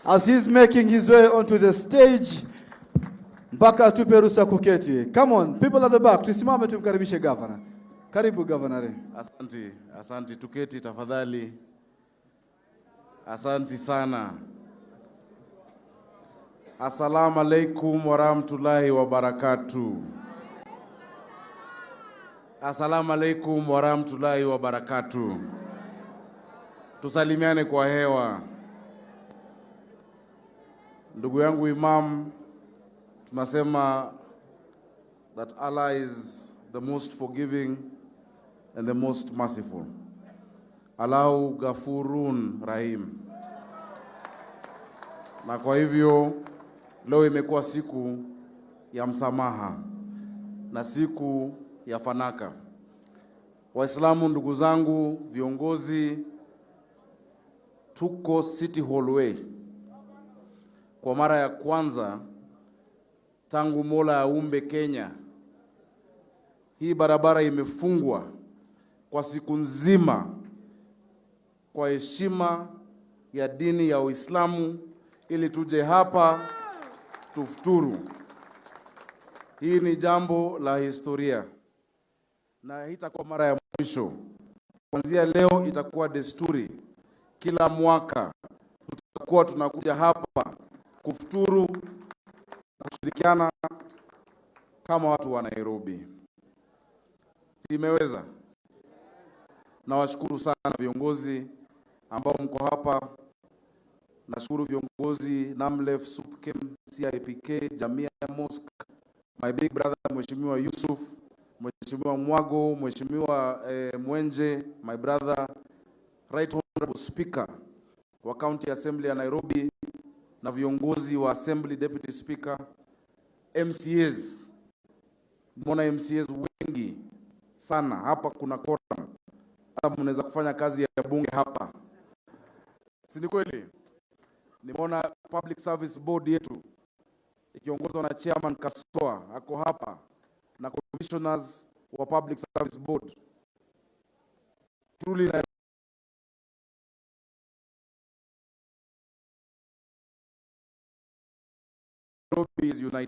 As he's making his way onto the stage, mpaka atupe ruhusa kuketi. Come on, people at the back, tusimame tumkaribishe governor. Karibu, Governor. Asanti, asanti. Tuketi tafadhali. Asanti sana. Assalamu alaikum warahmatullahi wabarakatuh. Assalamu alaikum warahmatullahi wabarakatuh. Tusalimiane kwa hewa. Ndugu yangu Imam, tunasema that Allah is the most forgiving and the most merciful. Allahu Ghafurun Rahim. Na kwa hivyo leo imekuwa siku ya msamaha na siku ya fanaka. Waislamu, ndugu zangu, viongozi, tuko City Hall Way kwa mara ya kwanza tangu Mola aumbe Kenya. Hii barabara imefungwa kwa siku nzima kwa heshima ya dini ya Uislamu ili tuje hapa tufuturu. Hii ni jambo la historia na itakuwa mara ya mwisho. Kuanzia leo itakuwa desturi, kila mwaka tutakuwa tunakuja hapa kufuturu na kushirikiana kama watu wa Nairobi. Imeweza. Nawashukuru sana viongozi ambao mko hapa. Nashukuru viongozi Namlef, Supkem, CIPK, Jamia Mosque, my big brother Mheshimiwa Yusuf, Mheshimiwa Mwago, Mheshimiwa Mwenje, my brother Right Honorable Speaker wa County Assembly ya Nairobi na viongozi wa Assembly, Deputy Speaker, MCAs. Mbona MCAs wengi sana hapa, kuna quorum, hata mnaweza kufanya kazi ya bunge hapa, si ni kweli? Nimeona Public Service Board yetu ikiongozwa na Chairman Kasoa ako hapa na commissioners wa Public Service Board. Truly Nairobi is united.